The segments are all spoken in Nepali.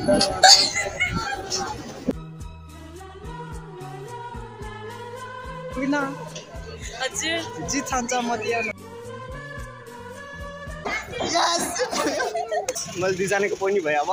रुबिना हजुर जी छान्छ मतियान मैले दुईजनाको पनि भयो अब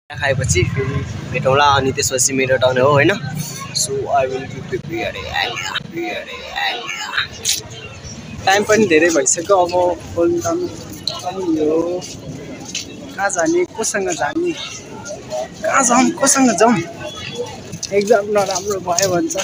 खाएपछि फेरि भेटौँला अनि त्यसपछि मेरो टर्न हो होइन सो आई विल टाइम पनि धेरै भइसक्यो अब बोल्नु टाइम पनि हो कहाँ जाने कोसँग जाने कहाँ जाउँ कोसँग जाउँ एक्जाम नराम्रो भयो भन्छ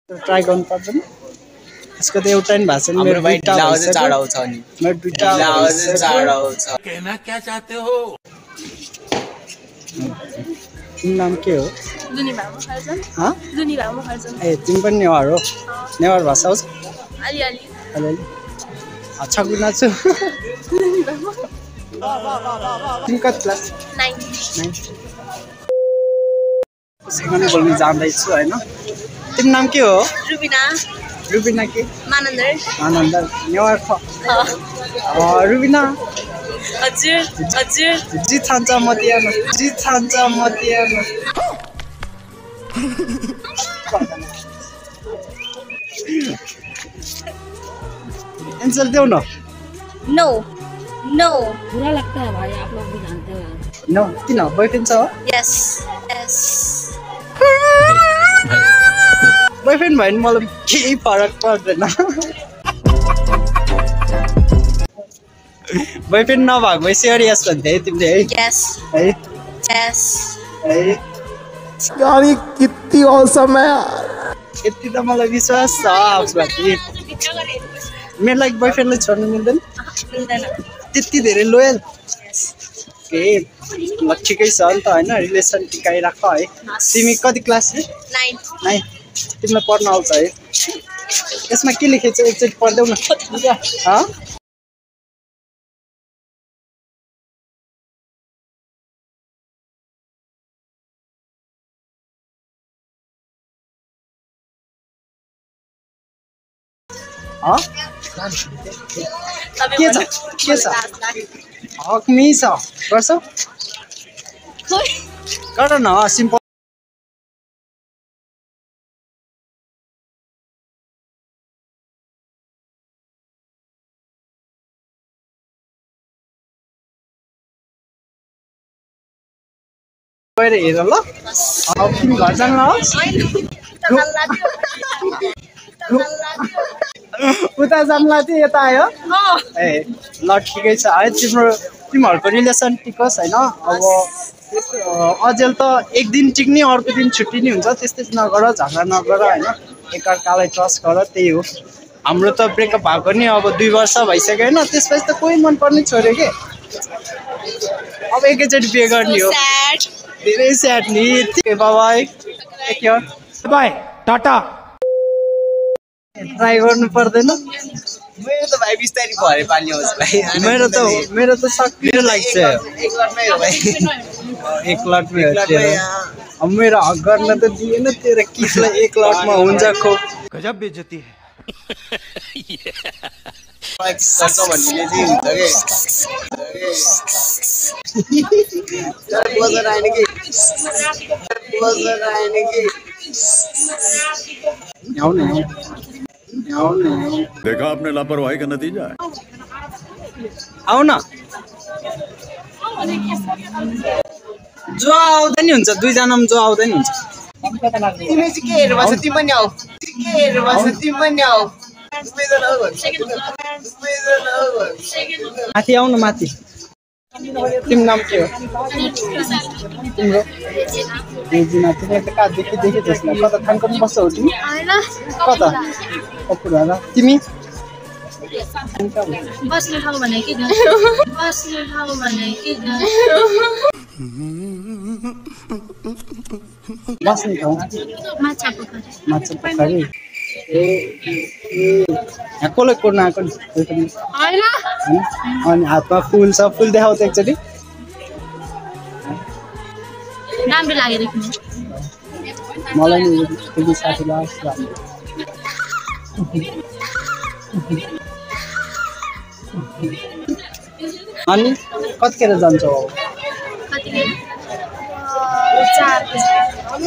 ट्राई गर्नु पर्दैन यसको त एउटा नि भएको छैन मेरो दुईटा चाँडो आउँछ अनि मेरो दुईटा चाँडो आउँछ कहना क्या चाहते हो तिम्रो नाम के हो जुनी भामो खर्जन ए तिमी पनि नेवार हो नेवार भाषा आउँछ अलिअलि अलिअलि अच्छा गुना छु तिमी कति क्लास 9 सँगै बोल्न जान्दैछु होइन तिम्रो नाम के हो रुबिना के मानन्दर नेवार रुबिना हजुर जी छान्छ मतियान आंसर दो ना नो बुरा लगता है भाई आप लोग भी जानते हो नो किन बॉयफ्रेंड छ यस बॉयफ्रेंड भयो नि मलाई केही फरक पर्दैन बॉयफ्रेंड नभएको भए सिरियस भन्थे तिमीले है यस है यार ये कितनी औसम है यार यति त मलाई विश्वास छ आफूमाथि मेरो लागि बॉयफ्रेंडलाई छोड्नु मिल्दैन त्यति धेरै लोयल ए ल ठिकै छ नि त होइन रिलेसन टिकाइराख है तिमी कति क्लास 9 तिमीलाई पढ्न आउँछ है यसमा के लेखेको छ एकचोटि पढ्देऊ न के छ हकमी छ गर्छौ गर न सिम्पल गएर हेर ल तिमी घर जानु उता जान्ला चाहिँ यता आयो ए ल ठिकै छ है तिमीहरूको रिलेसन टिकोस् होइन अब अझेल त एक दिन टिक्ने अर्को दिन छुट्टी नै हुन्छ त्यस्तै नगर झगडा नगर होइन एकअर्कालाई ट्रस्ट गर त्यही हो हाम्रो त ब्रेकअप भएको नि अब 2 वर्ष भइसक्यो होइन त्यसपछि त कोही मन पर्ने छोड्यो के अब एकैचोटि बिहे गर्ने हो धेरै स्याड नि bye take care bye tata try गर्नु पर्दैन मेरो त भाइ बिस्तारै भरे पानी आउँछ भाइ मेरो त सक्रिय लाग्छ एक लटमै हो अब मेरो हक गर्न त दिएन तेरो किसलाई एक लटमा हुन्छ खो गजब बेइज्जती है सक्छ भन्ने चाहिँ हुन्छ के बजार आएन कि देखा आपने लापरवाही का नतीजा है आऊ न जो आउँदा नि हुन्छ दुईजनामा जो आउँदा नि हुन्छ तिमी चाहिँ के हेरेर बस्छ तिमी पनि आऊ माथि आउनु माथि तिम्रो नाम के हो तिम्रो रेजिना तिमीले त कहाँ देखि जस्तो कता थानको पनि बस्छौ तिमी कता कपुरा तिमी बस्ने ठाउँ भने के बस्ने ठाउँ माछा पोखरी यहाँ कसलाई कोर्न आएको नि अनि हातमा फुल छ फुल देखाउ त एकचोटि राम्रो लाग्यो मलाई नि साथीलाई अनि कतिखेर जान्छौ?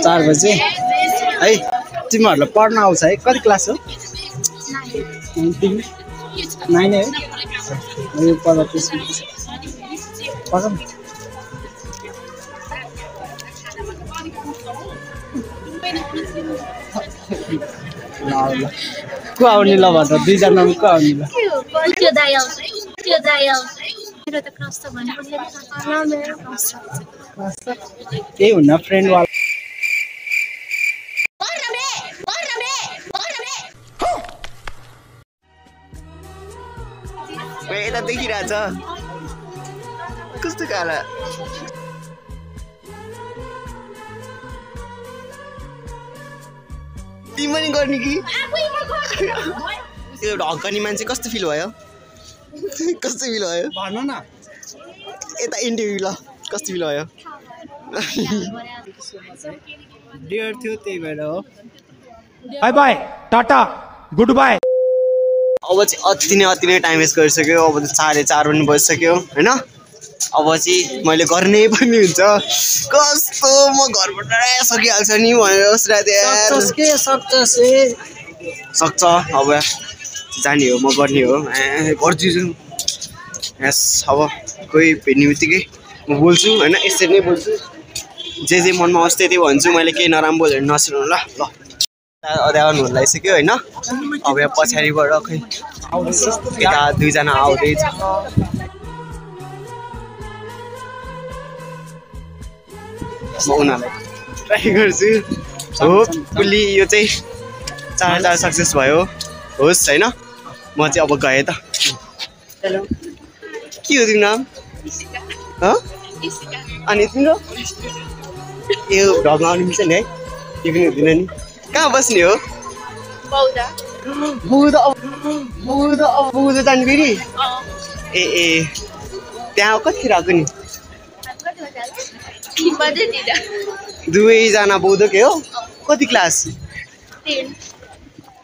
4 बजे है। तिमीहरूलाई पढ्न आउँछ है? कति क्लास हो? 9 है। यो पढ त्यसमा पढ न। ल को आउने ल भन्छ, दुईजनामा को आउने ल? त्यो दाइ आउँछ, त्यो दाइ आउँछ। मेरो त क्रस त भनेको छैन, मेरो क्रस छ। केही हुन्न, फ्रेन्ड वाला। यता देखिरहेछ कस्तो काला तिमी पनि गर्ने कि त्यो ढक्कनी मान्छे कस्तो फिल भयो? कस्तो फिल भयो भन न। यता इन्टरभ्यू ल कस्तो फिल भयो? डियर थियो त्यही भएर हो। Bye bye tata goodbye. अब चाहिँ अति नै टाइम वेस्ट गरिसक्यो। अब त 4:30 पनि बजिसक्यो होइन। अब चाहिँ मैले गर्ने पनि हुन्छ। कस्तो म घरबाट सकिहाल्छ नि भनेर सक्छ। अब जाने हो, म गर्ने हो, गर्छु यस। अब कोही भेट्ने बित्तिकै म बोल्छु होइन, यसरी नै बोल्छु। जे मनमा आउँछ त्यही भन्छु। मैले केही नराम्रो बोलेर नसुन्नु ल। अध्याउन हुन लागिसक्यो होइन। अब यहाँ पछाडिबाट खै यता दुईजना आउँदैछ। म उनीहरूलाई ट्राई गर्छु। होपफुल्ली यो चाहिँ 4 सक्सेस भयो होस् होइन। म चाहिँ अब गएँ त। हेलो के हो तिम्रो नाम? अनि तिम्रो यो ढङ्ग आउनु मिल्छ नि है? त्यो पनि हुँदैन नि। कहाँ बस्ने हो? बौद्ध जाने फेरि? ए त्यहाँ कतिखेर आएको नि? दुवैजना बौद्धकै हो? कति क्लास? 10।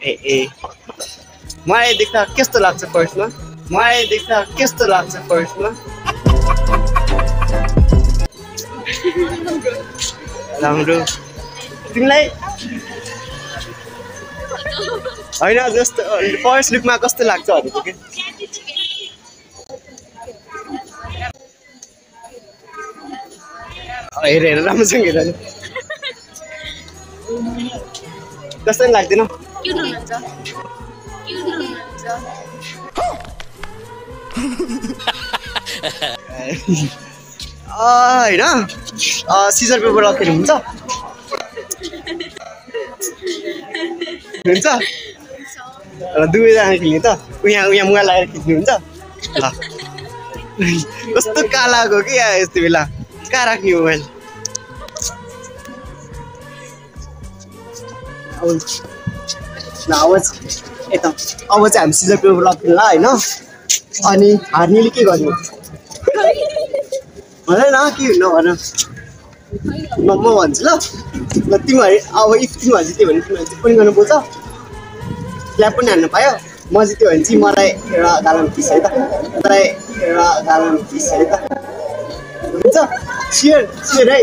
ए मलाई देख्दा कस्तो लाग्छ फर्स्टमा? राम्रो। तिमीलाई होइन जस्तो फर्स्ट लुकमा कस्तो लाग्छ भनेको के? हेर राम्रोसँग हेर नि। कस्तो पनि लाग्दैन? होइन सिजर पेपर राखेर हुन्छ? हुन्छ दुवैजना खेल्ने त? यहाँ मुगा लगाएर खिच्नुहुन्छ ल। कस्तो कालाको के यस्तो बेला कहाँ राख्ने मोबाइल? यता अब चाहिँ हामी सिजर पेपर राख्नु ल होइन। अनि हार्नेले के गर्नु भन न, के हुन्न भन। म भन्छु ल। तिमीहरू अब इफ तिमीहरू जित्यो भने तिमीहरू चाहिँ पनि गर्नु पाउँछ। क्ल्याप पनि हान्नु पायो। म जित्यो भने चाहिँ मलाई एउटा गालाम पिस है त। हुन्छ चियर है।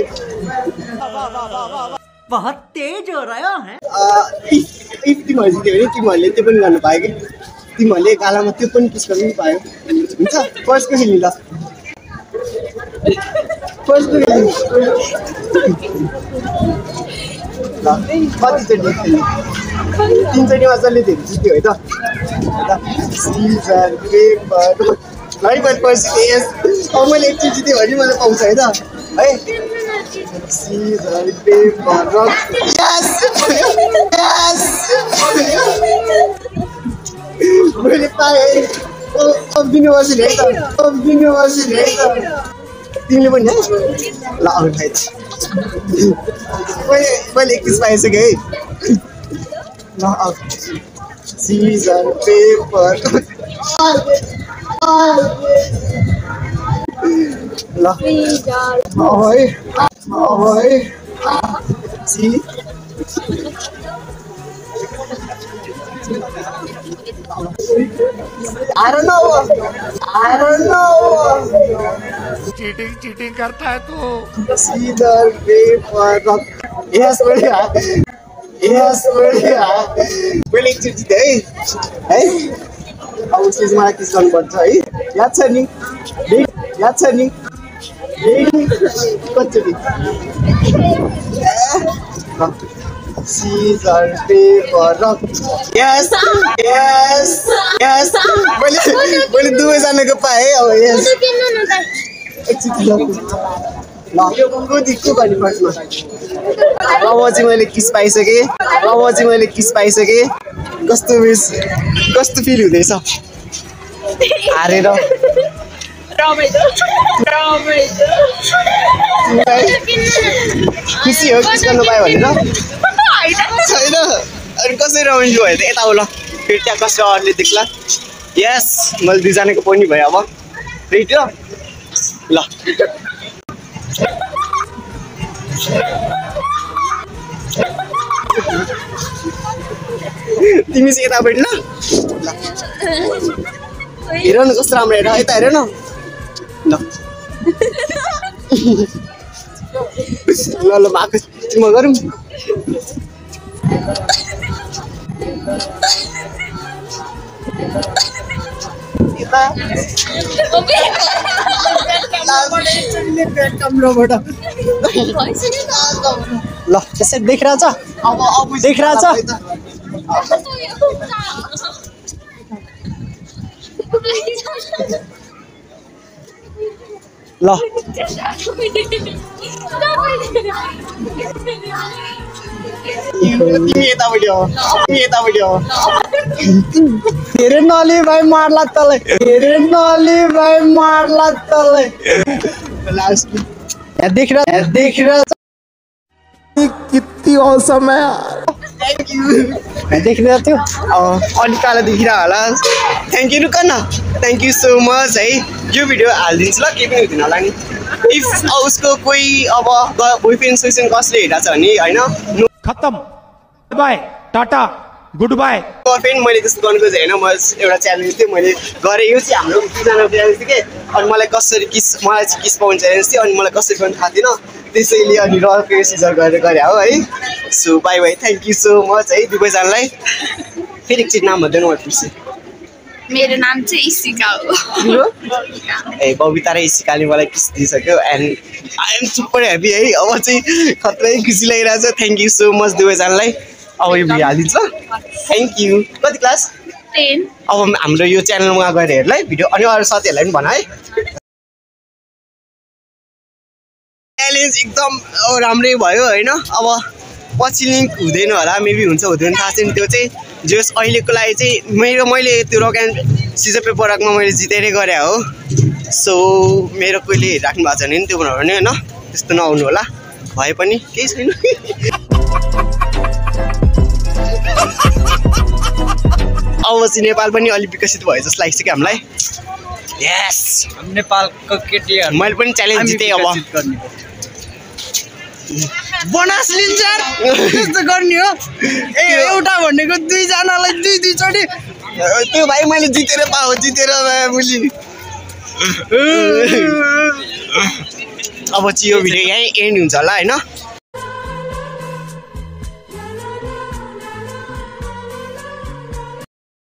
बहुत तेज हो रहा है। इफ तिमीहरू जित्यो भने तिमीहरूले त्यो पनि गर्नु पायो कि? तिमीहरूले गालामा त्यो पनि पिस गर्नु पनि पायो। हुन्छ फर्स्टको खेल्ने ल। कतिचोटि खेल्ने? 3 चोटि मजाले धेरै जित्यो है त। सिजर पेपर है पछि यस। अब मैले एकचोटि जित्यो भने मलाई पाउँछ है त है। सिजर पेपर मैले पाएँ। अब दिनुपर्छ नि है त। तिमीले पनि है ल आउनु पाएँ त। मैले 21 पाइसकेँ है ल। सिजर पेपर ल अब है C I don't know. Cheating करता है तू। सीधा पेपर Yes, बढ़िया। मैले एकचोटि जितेँ है अब उसले चाहिँ मलाई किस गर्नुपर्छ है याद छ नि कतिचोटि सिजर पेपर रक यस मैले दुवैजनाको पाएँ अब यस एकचोटि ल कति के गर्ने फर्स्टमा अब चाहिँ मैले किस पाइसकेँ कस्तो फिल हुँदैछ हारेर खुसी हो किस गर्नु पायो भनेर छैन अनि कसरी रमाइलो भयो त यता ल फेरि त्यहाँ कसरी अरूले देख्ला यस मैले दुईजनाको पनि भयो अब रेडी हो ल तिमी चाहिँ यता बैठ ल हेर न कस्तो राम्रो हेर यता हेर न ल माको म गरौँ ल त्यसरी देखिरहेछ देखिरहेछ ल तिमी यतापट्टि हो हेरे नली भाइ मार्ला तँलाई देखिरहेछ कितनी औसम है थ्याङ्क यू देखिरहेको थियो अलिक कालो देखिरह होला थ्याङ्क यू रुक न थ्याङ्क यू सो मच है यो भिडियो हालिदिन्छु ल केही पनि हुँदैन होला नि इफ उसको कोही अब बोयफ्रेन्ड सोइसन कसले हेरेको छ भने होइन खत्म bye tata goodbye girlfriend मैले त्यस्तो गर्नु खोजेँ होइन म एउटा च्यालेन्ज थियो मैले गरेँ यो चाहिँ हाम्रो दुईजनाको च्यालेन्ज थियो कि अनि मलाई चाहिँ किस पाउने च्यालेन्ज थियो अनि मलाई कसरी गर्नु थाहा थिएन त्यसैले अनि रक पेपर सिजर गरेर गरे हो है so by thank you so much है दुवैजनालाई फेरि एकचोटि नाम भन्दैन म बिर्सेँ मेरो नाम चाहिँ इसिका हो ए बबिता र इसिकाले मलाई किस दिइसक्यो and I am super happy है अब चाहिँ खत्रै खुसी लागिरहेको छ थ्याङ्क यू सो मच दुवैजनालाई अब यो भिडियो हालिदिन्छ थ्याङ्क यू कति क्लास 10 अब हाम्रो यो च्यानलमा गएर हेर ल भिडियो अनि अरू साथीहरूलाई पनि भन है च्यालेन्ज एकदम राम्रै भयो होइन अब पछि लिङ्क हुँदैन होला मेबी हुन्छ हुँदैन थाहा छैन त्यो चाहिँ जस अहिलेको लागि चाहिँ मैले त्यो रक एन्ड सिजर पेपर रकमा मैले जितेरै गरेँ हो सो मेरो कोहीले हेरिराख्नु भएको छ भने त्यो बनाउनु भने होइन त्यस्तो नआउनु होला भए पनि केही छैन अब चाहिँ नेपाल पनि अलिक विकसित भयो जस्तो लाग्छ कि हामीलाई यस नेपालको केटीहरु मैले पनि च्यालेन्ज जितेँ अब बोनस लिन्छ त्यस्तो गर्ने हो ए एउटा भनेको दुईजनालाई दुई चोटि त्यो भाइ मैले जितेर मुली अब चाहिँ यो भिडियो यहीँ एन्ड हुन्छ होला होइन